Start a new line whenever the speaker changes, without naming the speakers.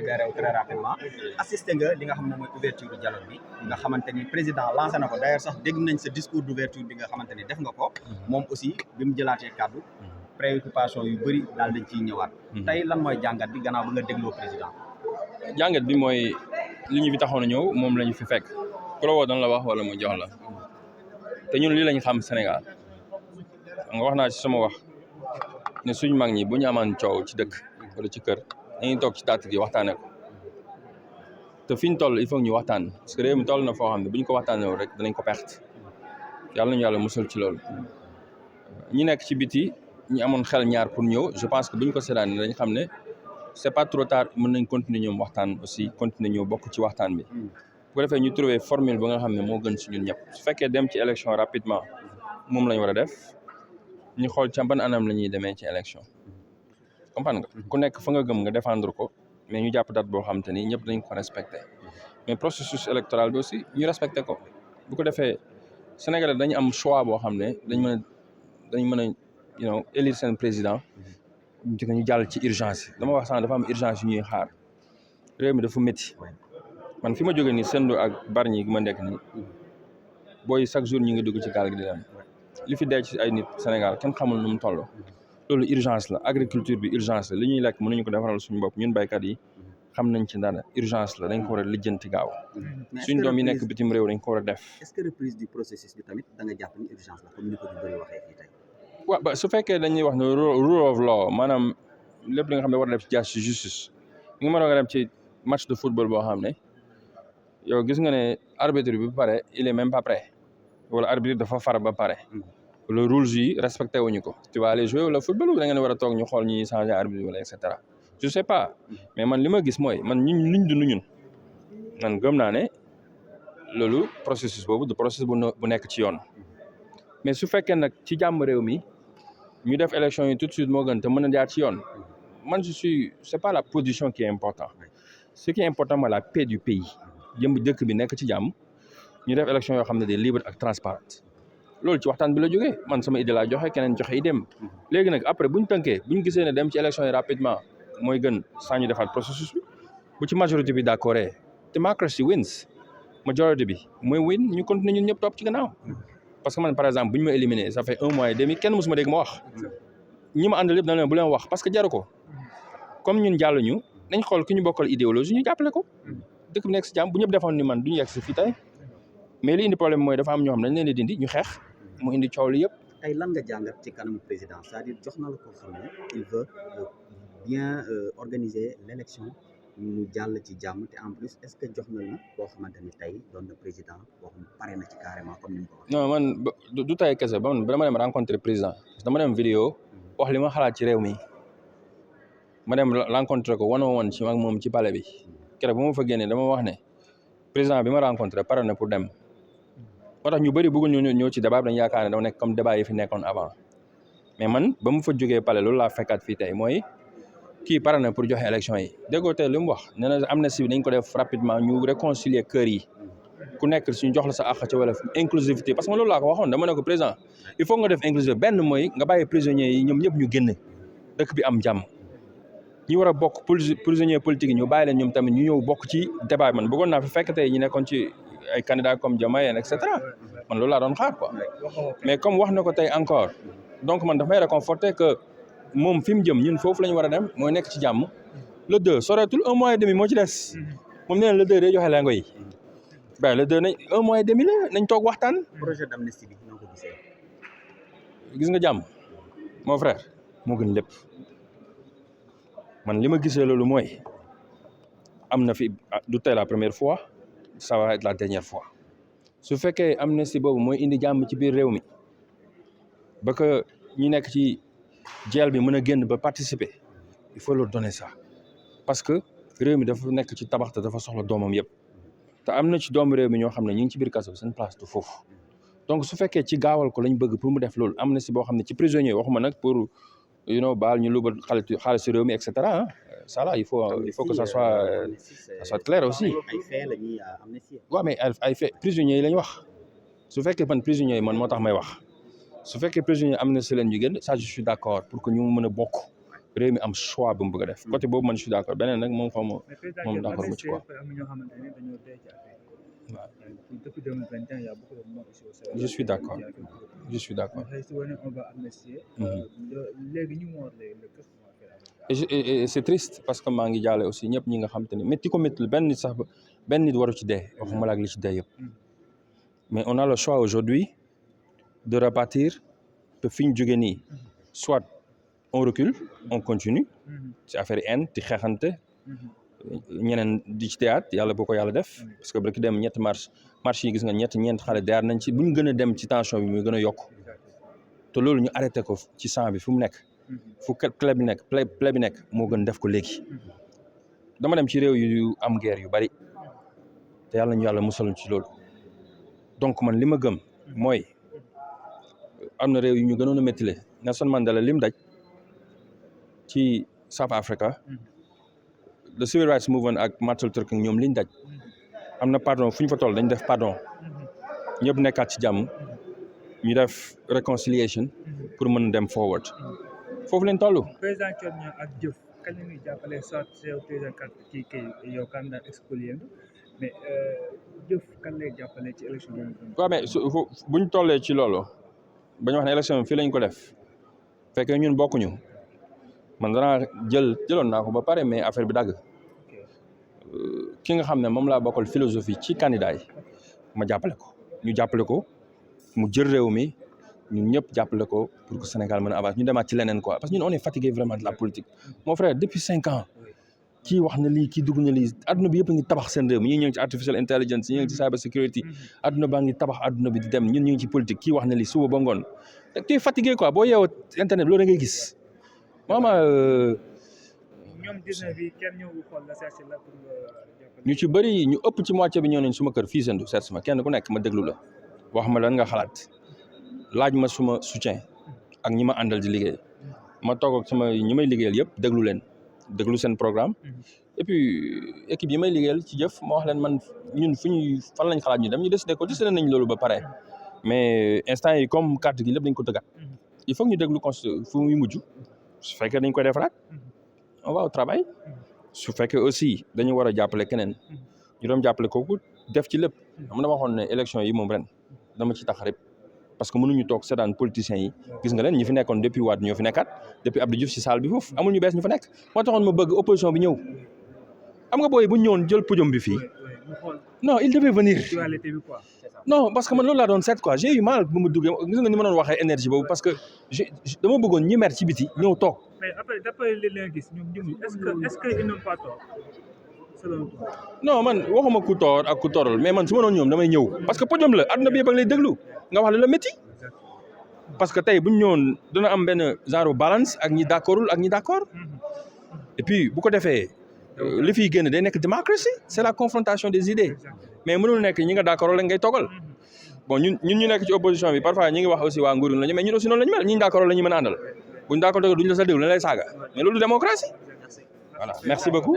libéré wu très rapidement assisté nga li nga xam ne mooy ouverture dialogue bi nga xamante ni président lancé na ko d'ailleurs sax dégg nañ sa discours d'ouverture bi nga xamante ni def nga ko moom aussi bi mu jëlaatee kàddu préoccupation yu bëri daal dañ ciy ñëwaat tey lan mooy jàngat bi gannaaw ba nga dégloo président
jàngat bi mooy li ñu fi taxoon a ñëw moom la ñu fi fekk ku la woo dana la wax wala mu jox la te ñun lii lañ xam Sénégal nga wax naa ci sama wax ne suñu mag ñi bu ñu amaan coow ci dëkk wala ci kër dañuy toog ci tàtt gi waxtaane ko te fi ñu toll il faut ñu waxtaan parce que réew mi toll na foo xam ne bu ñu ko waxtaanee rek danañ ko perte yàlla nañu yàlla musal ci loolu ñi nekk ci biti ñi amoon xel ñaar pour ñëw je pense que bu ñu ko seetaan dañ xam ne c'est pas trop tard mën nañ continuer ñoom waxtaan aussi continuer ñëw bokk ci waxtaan bi bu ko defee ñu trouver formule ba nga xam ne moo gën si ñun ñëpp su fekkee dem ci élection rapidement moom lañ war a def ñu xool ca ban anam la ñuy demee ci élection comprendre nga ku nekk fa nga gëm nga défendre ko mais ñu jàpp date boo xam te ni ñëpp dañ ko respecté mais processus électoral bi aussi ñu respecté ko bu ko defee Sénégalais dañu am choix boo xam ne dañ mën a élire seen président ñu jàll ci urgence yi dama wax sànq dafa am urgence yu ñuy xaar réew mi dafa métti man fi ma jógee nii Sendou ak Bargny gi ma nekk nii booy chaque jour ñu ngi dugg ci gaal gi di dem li fi dee ci ay nit Sénégal kenn xamul nu mu toll loolu urgence la agriculture bi urgence la li ñuy lekk mënuñu ko defaral suñu bopp ñun baykat yi xam nañ ci dara urgence la dañ ko war a lijjanti gaaw suñ doom yi nekk bitim réew dañ ko war a def.
est-ce que reprise du processus bi tamit da nga jàpp ni urgence la comme ni ko ñu bëri waxee fii tey.
waaw ba su fekkee dañuy wax ne rule of law maanaam lépp li nga xam ne war a def ci justice li nga mën a dem ci match de football boo xam ne yow gis nga ne arbitre bi ba pare il est même pas prêt wala arbitre dafa far ba pare le rules yi respecté wuñu ko tu vas aller jouer wala football da ngeen war a toog ñu xool ñuy changer arbitre wala et cetera je sais pas mais man li ma gis mooy man liñ dund ñun man gëm naa ne loolu processus boobu du processus bu nekk ci yoon mais su fekkee nag ci jàmm réew mi ñu def élection yi tout de suite moo gën te mën a jaar ci yoon man c'est pas la position qui est important ce qui est important mooy la paix du pays dëkk bi nekk ci jàmm ñu def élection yoo xam ne des libre ak transparente loolu ci waxtaan bi la jógee man sama idée laa joxe keneen joxe idéem léegi nag après buñ tënkee buñ gisee ne dem ci élection yi rapidement mooy gën saa ñu defaat processus bi bu ci majorité bi d'accord democracy wins majorité bi mooy win ñu continuer ñun ñëpp topp ci gannaaw parce que man par exemple bu ñu ma éliminé ça fait 1 mois et demi kenn mosuma dégg ma wax ñi ma àndal yëpp dañ leen bu leen wax parce que jaru ko comme ñun jàlluñu nañ xool ki ñu bokkal idéologie ñu jàppale ko dëkk bi nekk si jàmm bu ñëpp defoon ni man duñu yegg si fii tey mais li indi problème mooy dafa am ñoo xam ne dañ leen di dindi ñu xeex mu indi coow li yëpp.
tey lan nga jàngat ci kanamu président c'est-à-dire jox na la ko xam ne il veut bien organiser l'élection mu jàll ci jàmm te en plus est-ce que jox na la koo xamante ni tey doon na président boo xam ne pare na ci carrément comme ni mu ko waxee.
non man du tey kese ba man dama dem rencontrer président dama dem vidéo wax li ma xalaat ci réew mi ma dem rencontrer ko one-on-one ci ak moom ci palais bi keroog bu ma fa génnee dama wax ne président bi ma rencontré pare na pour dem. moo tax ñu bëri bëggul ñu ñëw ci débat bi dañu yaakaar ne dafa nekk comme débat yi fi nekkoon avant mais man ba mu fa jógee palais loolu laa fekkaat fii tey mooy kii pare na pour joxe élection yi déggoo tey li mu wax nee na amnistie bi dañ ko def rapidement ñu réconcilier kër yi ku nekk suñu jox la sa àq ci wala inclusivité parce que loolu laa ko waxoon dama ne ko président il faut nga def inclusivité benn mooy nga bàyyi prisonniers yi ñoom ñëpp ñu génn dëkk bi am jàmm ñi war a bokk prisonniers politiques yi ñu bàyyi leen ñoom tamit ñu ñëw bokk ci débat man bëggoon naa fi fekk tey ñu nekkoon ci ay candidats comme diomaye et cetera man loolu laa doon xaar quoi mais comme wax na ko tey encore donc man daf may réconforter que moom fi mu jëm ñun foofu la ñu war a dem mooy nekk ci jàmm le 2 soreetul 1 mois et demi moo ci des moom nee na le 2 day joxe lengo yi ba le 2 nañ 1 mois et demi la nañ toog waxtaan.
projet d'amnistie bi noo ko gisee.
gis nga jàmm mon frère moo gën lépp man li ma gisee loolu mooy am na fi du tey la première fois. ça va être la dernière fois su fekkee amnistie boobu mooy indi jàmm ci biir réew mi ba que ñi nekk ci jeel bi mën a génn ba participer il faut leur donner ça parce que réew mi dafa nekk ci tabax te dafa soxla doomam yëpp te am na ci doomu réew mi ñoo xam ne ñu ngi ci biir kaso seen place du foofu donc su fekkee ci gaawal ko lañ bëgg pour mu def loolu amnistie boo xam ne ci prisonnier waxuma nag pour baal ñu lubal xaalis réew mi et cetera ça là il faut que ça soit clair aussi.
ay fait la ñuy amnistier.
waaw mais ay fait prisonniers yi la ñu wax su fekkee man prisonniers yi man moo tax may wax su fekkee prisonniers amnistie leen ñu génn ça je suis d'accord pour que ñu mën a bokk réew mi am choix bu mu bëgg a def côté boobu man je suis d'accord beneen nag moom xaw ma moom d'accord mu ci quoi. waaw je suis d'accord je suis d'accord. Et c'est triste parce que maa ngi jaale aussi ñëpp ñi nga xam te ne métti ko métti benn nit sax benn nit waru ci dee waxuma la ak li ci dee yëpp mais on a le choix aujourd'hui de repartir te fi ñu jóge nii soit on recule on continue ci affaire haine di xeexante ñeneen di ci théâtre yàlla boo ko yàlla def parce que barki dem ñetti marche yi gis nga ñeent xale daar nañ ci bu ñu gën a dem ci tension bi muy gën a yokk te loolu ñu arrêté ko ci sang bi fu mu nekk fu plaie bi nekk moo gën def ko léegi dama dem ci réew yu am guerre yu bari te yàlla ñu yàlla musal ci loolu donc man li ma gëm mooy am na réew yu ñu gënoon a méttile Nelson Mandela lim daj ci South Africa le civil rights movement ak Martin Luther King ñoom liñ daj am na pardon fu ñu fa toll dañ def pardon ñëpp nekkaat ci jàmm ñu def réconciliation pour mën a dem forward foofu leen toll.
président Thione Niang ak jëf kañ la ñuy jàppale soit président kii yow candidat expolié mais jëf kan lay jàppale ci élection bi.
waaw mais bu ñu tollee ci loolu ba ñu wax ne élection fii lañ ko def fekkee ñun bokkuñu man danaa jëloon naa ko ba pare mais affaire bi dagg ki nga xam ne moom laa bokkal philosophie ci candidat yi ma jàppale ko ñu jàppale ko mu jël réew mi ñun ñëpp jàppale ko pour que Sénégal mën a avancer ñu demaat ci leneen quoi parce que ñun on est fatigué vraiment de la politique mon frère depuis 5 ans kii wax na lii kii dugg na lii adduna bi yëpp a ngi tabax seen réew mi ñii ñu ngi ci artificial intelligence ñii ñu ngi ci cyber security adduna baa ngi tabax adduna bi di dem ñun ñu ngi ci politique kii wax na lii suba ba ngoon tu es fatigué quoi boo yeewoo internet loolu da ngay gis vraiment
ñoom 19 yi kenn ñëw xool la seet si la pour
ñu ci bëri ñu ëpp ci moitié bi ñëw nañ suma kër fii sendu seet si ma kenn ku nekk ma déglu la wax ma lan nga xalaat laaj ma suma soutien ak ñi ma àndal di liggéey ma toog ak sama ñi may liggéeyal yëpp déglu seen programme et puis équipe yi may liggéeyal ci jëf ma wax leen man ñun fan lañ xalaat ñu dem ñu décidé nañ loolu ba pare mais instant yi comme carte gi lépp dañ ko tëggaat il faut que ñu déglu fu muy mujj su fekkee dañ koy defaraat on va au travail su fekkee aussi dañu war a jàppale keneen ñu doon jàppale kooku def ci lépp am na waxoon ne élection yi moom ren dama ci tax rek parce que mënuñu toog seetaan politiciens yi gis nga leen ñi fi nekkoon depuis Wade ñoo fi nekkaat depuis Abdou Diouf ci salle bi foofu amul ñu bees ñu fa nekk moo taxoon ma bëgg opposition bi ñëw am nga booy bu ñu ñëwoon jël podium bi fii non il devait venir non parce que man loolu laa doon seet quoi j'ai eu mal bu ma duggee gis nga ni ma doon waxee énergie boobu parce que dama bëggoon ñi mer ci biti ñëw toog.
mais après d'après li leen gis ñoom est-ce que ils n'ont pas tort selon toi.
non man waxuma ku toor ak ku tooral mais man su ma doon ñoom damay ñëw parce que podium la àdduna bi yëpp a ngi lay déglu nga wax la métti parce que tey bu ñu ñëwoon dina am benn genre balance ak ñi d'accordul ak ñi d'accord et puis bu ko defee li fiy génn day nekk démocratie c'est la confrontation des idées mais mënul nekk ñi nga d'accord la ngay toggal bon ñun ñu nekk ci opposition bi parfois ñi ngi wax aussi waa nguur lañu mais ñun aussi noonu la ñu mel ñi ñu d'accord la ñu mën a àndal buñ d'accord duñ la sa déglu lañ lay saaga mais loolu démocratie voilà merci beaucoup